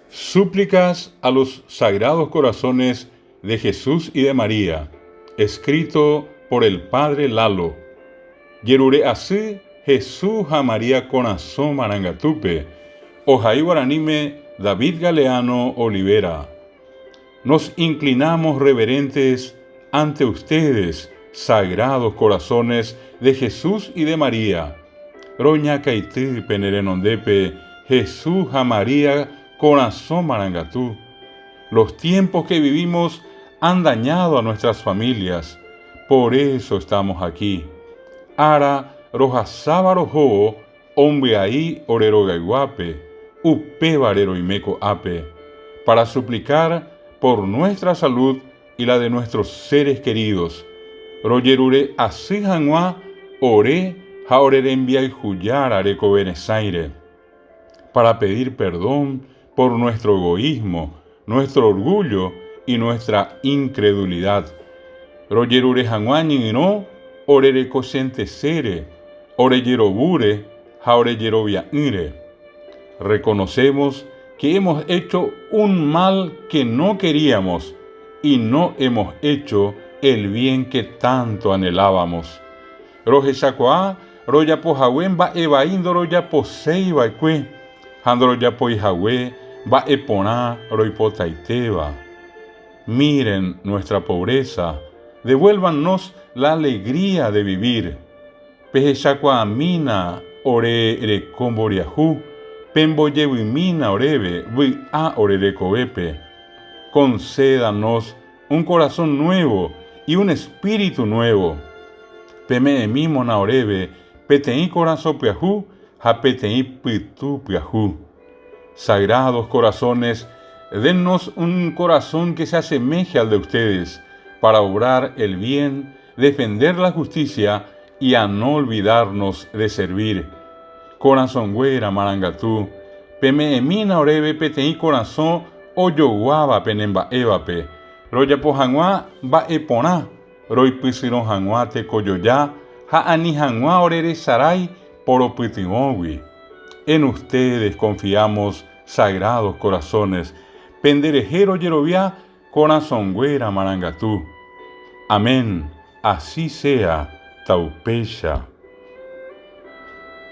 Súplicas a los Sagrados Corazones de Jesús y de María, escrito por el Padre Lalo. Jerure asy Hesu ha María korasõ marangatúpe, ohai guaraníme David Galeano Olivera. Nos inclinamos reverentes ante ustedes, Sagrados Corazones de Jesús y de María. Roñakaity pene renondépe Hesu ha María korasõ marangatu. Los tiempos que vivimos han dañado a nuestras familias, por eso estamos aquí. Ára rohasáva rohóvo ombyai ore rogayguápe, upévare roime ko'ápe, para suplicar por nuestra salud y la de nuestros seres queridos, rojerure asy hag̃ua ore ha ore rembiayhujára rekove resãire, para pedir perdón por nuestro egoísmo, nuestro orgullo y nuestra incredulidad, rojerure hag̃ua ñyrõ ore rekosentesére, ore jerovúre ha ore jerovia'ỹre. Reconocemos que hemos hecho un mal que no queríamos y no hemos hecho el bien que tanto anhelábamos. Rohechakuaa rojapo hague mba'e vai ndorojaposéi va'ekue ha ndorojapói hague mba'e porã roipotaitéva. Miren nuestra pobreza, devuélvannos la alegría de vivir. Pehechakuaamína ore reko mboriahu, pembojevymína oréve vy'a ore rekovépe. Concédanos un corazón nuevo y un espíritu nuevo. Peme'ẽmímona oréve peteĩ korasõ pyahu ha peteĩ pytu pyahu. Sagrados corazones, dennos un corazón que se asemeje al de ustedes, para obrar el bien, defender la justicia y a no olvidarnos de servir. Korasõnguéra marangatu, peme'ẽmína oréve peteĩ korasõ ojoguáva penemba'évape, rojapo hag̃ua mba'e porã, roipysyrõ hag̃ua tekojoja ha ani hag̃ua oreresarái poropytyvõgui. En ustedes confiamos, sagrados corazones, penderehe rojerovia Korasõnguéra marangatu. Amén, así sea, taupéicha.